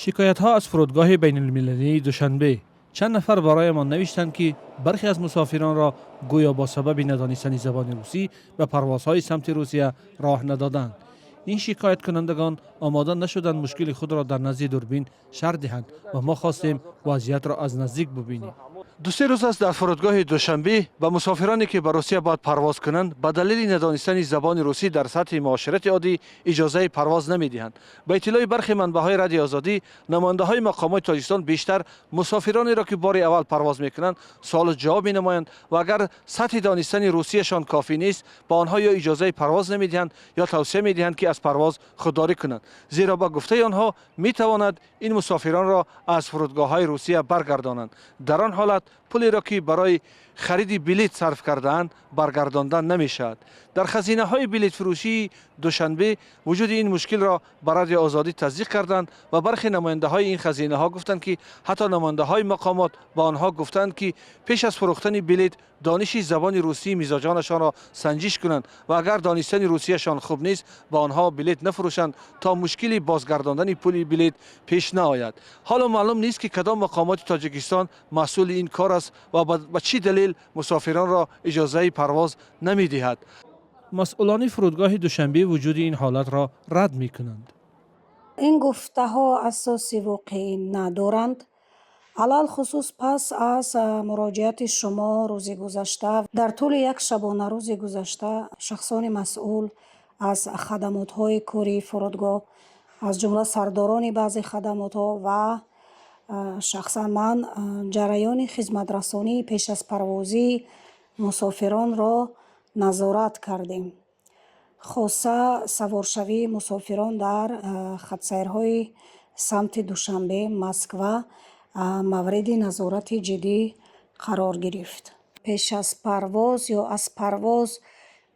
Шикоятҳо аз фурудгоҳи байналмилалии Душанбе. Чанд нафар бароямон навиштанд, ки бархе аз мусофиронро гӯё бо сабаби надонистани забони русӣ ба парвозҳои самти Русия роҳ надоданд. Ин шикояткунандагон омода нашуданд мушкили худро дар назди дурбин шарҳ диҳанд ва мо хостем вазъиятро аз наздик бубинем. 2-се рӯз аст, дар фурудгоҳи Душанбе ба мусофироне, ки ба Русия бояд парвоз кунанд, ба далели надонистани забони русӣ дар сатҳи муоширати оддӣ иҷозаи парвоз намедиҳанд. Ба иттилои бархе манбаъҳои Радиои Озодӣ, намояндаҳои мақомоти Тоҷикистон бештар мусофиронеро, ки бори аввал парвоз мекунанд, суолу ҷавоб менамоянд ва агар сатҳи донистани русияшон кофӣ нест, ба онҳо ё иҷозаи парвоз намедиҳанд, ё тавсия медиҳанд, ки аз парвоз худдорӣ кунанд, зеро ба гуфтаи онҳо метавонад ин мусофиронро аз фурудгоҳҳои Русия баргардонанд. Дар он ҳолат пулеро, ки барои хариди билет сарф кардаанд, баргардонда намешавад. Дар хазинаҳои билетфурӯшии Душанбе вуҷуди ин мушкилро ба Радиои Озодӣ тасдиқ карданд ва бархе намояндаҳои ин хазинаҳо гуфтанд, ки ҳатто намояндаҳои мақомот ба онҳо гуфтанд, ки пеш аз фурӯхтани билет дониши забони русии мизоҷонашонро санҷиш кунанд ва агар донистани русияшон хуб нест, ба онҳо билет нафурӯшанд, то мушкили бозгардондани пули билет пеш наояд. Ҳоло маълум нест, ки кадом мақомоти Тоҷикистон масъули ин кор аст ва ба чӣ далел мусофиронро иҷозаи парвоз намедиҳад. Масъулони фурудгоҳи Душанбе вуҷуди ин ҳолатро рад мекунанд. Ин гуфтаҳо асоси воқеӣ надоранд, алалхусус пас аз муроҷиати шумо рӯзи гузашта. Дар тӯли як шабонарӯзи гузашта шахсони масъул аз хадамотҳои кории фурудгоҳ, аз ҷумла сардорони баъзе хадамотҳо ва шахсан ман, ҷараёни хизматрасонии пеш аз парвозии мусофиронро назорат кардем. Хоса саворшавии мусофирон дар хатсайрҳои самти Душанбе, Москва мавриди назорати ҷиддӣ қарор гирифт. Пеш аз парвоз ё аз парвоз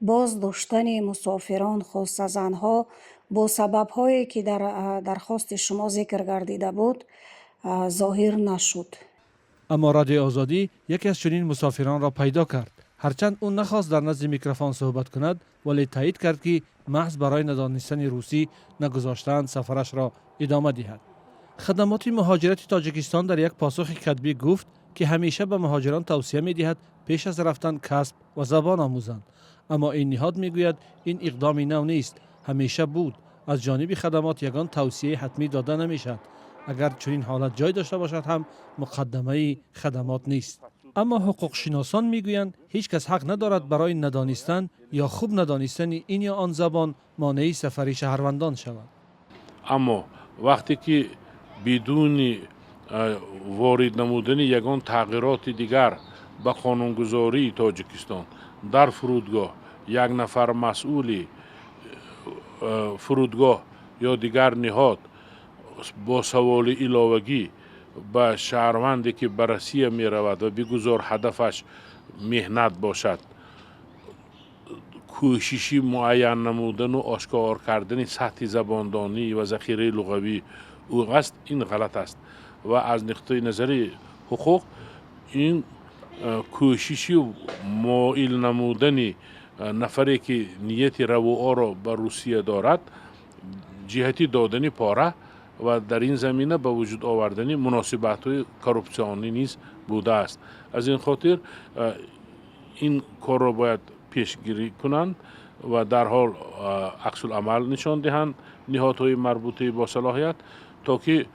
боз доштани мусофирон, хоса занҳо, бо сабабҳое, ки дар дархости шумо зикр гардида буд, зоҳир нашуд. Аммо Радиои Озодӣ яке аз чунин мусофиронро пайдо кард. Ҳарчанд ӯ нахост дар назди микрофон суҳбат кунад, вале таъид кард, ки маҳз барои надонистани русӣ нагузоштаанд сафарашро идома диҳад. Хадамоти муҳоҷирати Тоҷикистон дар як посухи катбӣ гуфт, ки ҳамеша ба муҳоҷирон тавсия медиҳад пеш аз рафтан касб ва забон омӯзанд. Аммо ин ниҳод мегӯяд, ин иқдоми нав нест, ҳамеша буд. Аз ҷониби хадамот ягон тавсияи ҳатмӣ дода намешавад. Агар чунин ҳолат ҷой дошта бошад ҳам, муқаддамаи хадамот нест. Аммо ҳуқуқшиносон мегӯянд, ҳеҷ кас ҳақ надорад барои надонистан ё хуб надонистани ин ё он забон монеи сафари шаҳрвандон шавад. Аммо вақте ки бидуни ворид намудани ягон тағйироти дигар ба қонунгузории Тоҷикистон дар фурудгоҳ як нафар масъули фурудгоҳ ё дигар ниҳод бо саволи иловагӣ ба шаҳрванде, ки ба Россия меравад ва бигузор ҳадафаш меҳнат бошад, кӯшиши муайян намудану ошкор кардани сатҳи забондонӣ ва захираи луғавии ӯ аст, ин ғалат аст ва аз нуқтаи назари ҳуқуқ ин кӯшиши моил намудани нафаре, ки нияти равуоро ба Русия дорад, ҷиҳати додани пора ва дар ин замина ба вуҷуд овардани муносибатҳои коррупсионӣ низ будааст. Аз ин хотир ин корро бояд пешгирӣ кунанд ва дарҳол аксуламал нишон диҳанд ниҳодҳои марбутаи босалоҳият, то ки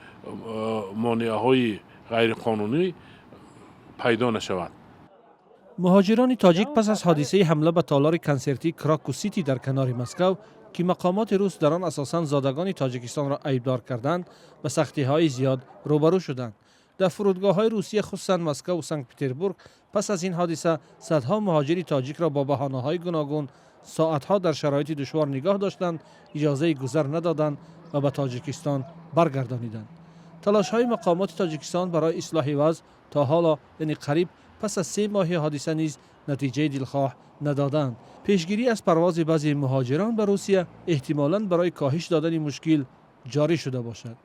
монеаҳои ғайриқонунӣ пайдо нашаванд. Муҳоҷирони тоҷик пас аз ҳодисаи ҳамла ба толори консертии Крокус Сити дар канори Москав, ки мақомоти рус дар он асосан зодагони Тоҷикистонро айбдор карданд, ба сахтиҳои зиёд рӯбарӯ шуданд. Дар фурудгоҳҳои Русия, хусусан Москаву Санкт Петербург, пас аз ин ҳодиса садҳо муҳоҷири тоҷикро бо баҳонаҳои гуногун соатҳо дар шароити душвор нигоҳ доштанд, иҷозаи гузар надоданд ва ба Тоҷикистон баргардониданд. Талошҳои мақомоти Тоҷикистон барои ислоҳи вазъ то ҳоло, яъне қариб пас аз 3 моҳи ҳодиса низ натиҷаи дилхоҳ надоданд. Пешгирӣ аз парвози баъзе муҳоҷирон ба Русия эҳтимолан барои коҳиш додани мушкил ҷорӣ шуда бошад.